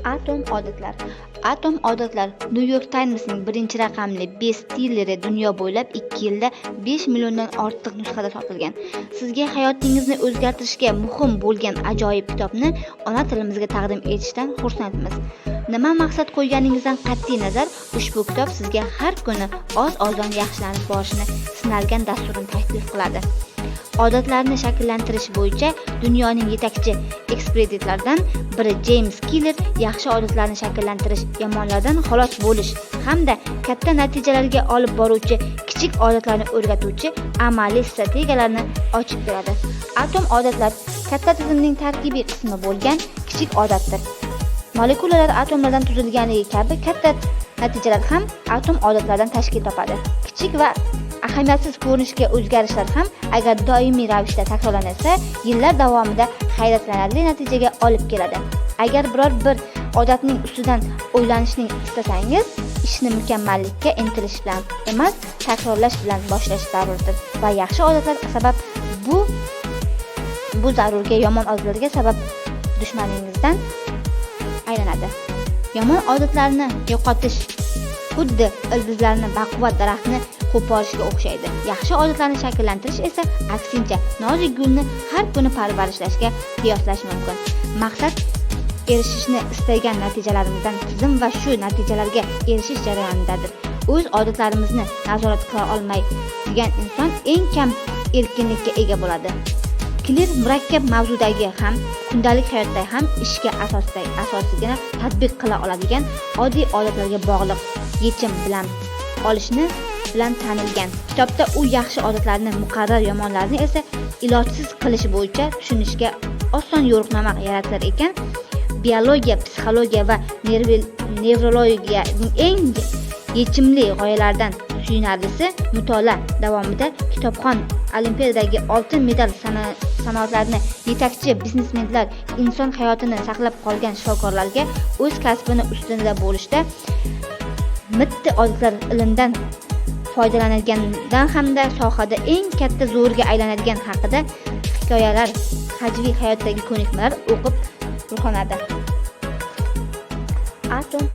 Atom odatlar. Atom odatlar New York Times'ning birinchi raqamli bestselleri dunyo bo'ylab 2 yilda 5 milliondan ortiq nusxada sotilgan. Sizga hayotingizni o'zgartirishga muhim bo'lgan ajoyib kitobni ona tilimizga taqdim etishdan xursandmiz. Nima maqsad qo'yganingizdan qat'iy nazar, ushbu kitob sizga har kuni oz-ozdan yaxshilanib borishni sinalgan dasturini taklif qiladi. Odatlarni shakllantirish bo'yicha dunyoning yetakchi ekspertlaridan biri Jeyms Klir yaxshi odatlarni shakllantirish, yomonlardan xalos bo'lish hamda katta natijalarga olib boruvchi kichik odatlarni o'rgatuvchi amaliy strategiyalarni ochib beradi. Atom odatlar katta tizimning tarkibiy qismi bo'lgan kichik odatdir. Molekulalar atomlardan tuzilganligi kabi katta natijalar ham atom odatlardan tashkil topadi. Kichik va ahamiyatsiz ko'rinishga o'zgarishlar ham agar doimiy ravishda takrorlansa, yillar davomida hayratlanarli natijaga olib keladi. Agar biror bir odatning ustidan o'ylanishni istasangiz, ishni mukammallikka intilish bilan emas, takrorlash bilan boshlash zarurdir va yaxshi odatlar sabab bu zarurga yomon odatlarga sabab dushmaningizdan aylanadi. Yomon odatlarni yo'qotish xuddi ildizlarni baquvvat daraxtni qo'porishga o'xshaydi. Yaxshi odatlarni shakllantirish esa aksincha nozik gulni har kuni parvarishlashga qiyoslash mumkin. Maqsad erishishni istagan natijalarimizdan tizim va shu natijalarga erishish jarayonidadir. O'z odatlarimizni nazorat qila olmaydigan inson eng kam erkinlikka ega bo'ladi. Klir murakkab mavzudagi ham, kundalik hayotda ham ishga asosida asosigina tatbiq qila oladigan oddiy odatlarga bog'liq yechim bilan olishni bilan tanilgan. Kitobda u yaxshi odatlarni muqarrar, yomonlarni esa ilojsiz qilish bo'yicha tushunishga oson yo'riqnoma yaratar ekan, biologiya, psixologiya va nevrologiyaning eng yechimli g'oyalardan suyunarlisi, mutolaa davomida kitobxon olimpiadadagi oltin medal sanoatlarni yetakchi biznesmenlar, inson hayotini saqlab qolgan shifokorlarga o'z kasbini ustida bo'lishda mitti odatlar ilmdan foydalanilgandan hamda sohada eng katta zo'rga aylanadigan haqida hikoyalar, hajviy hayotdagi ko'nikmalar o'qib ruhlanadi. Atom.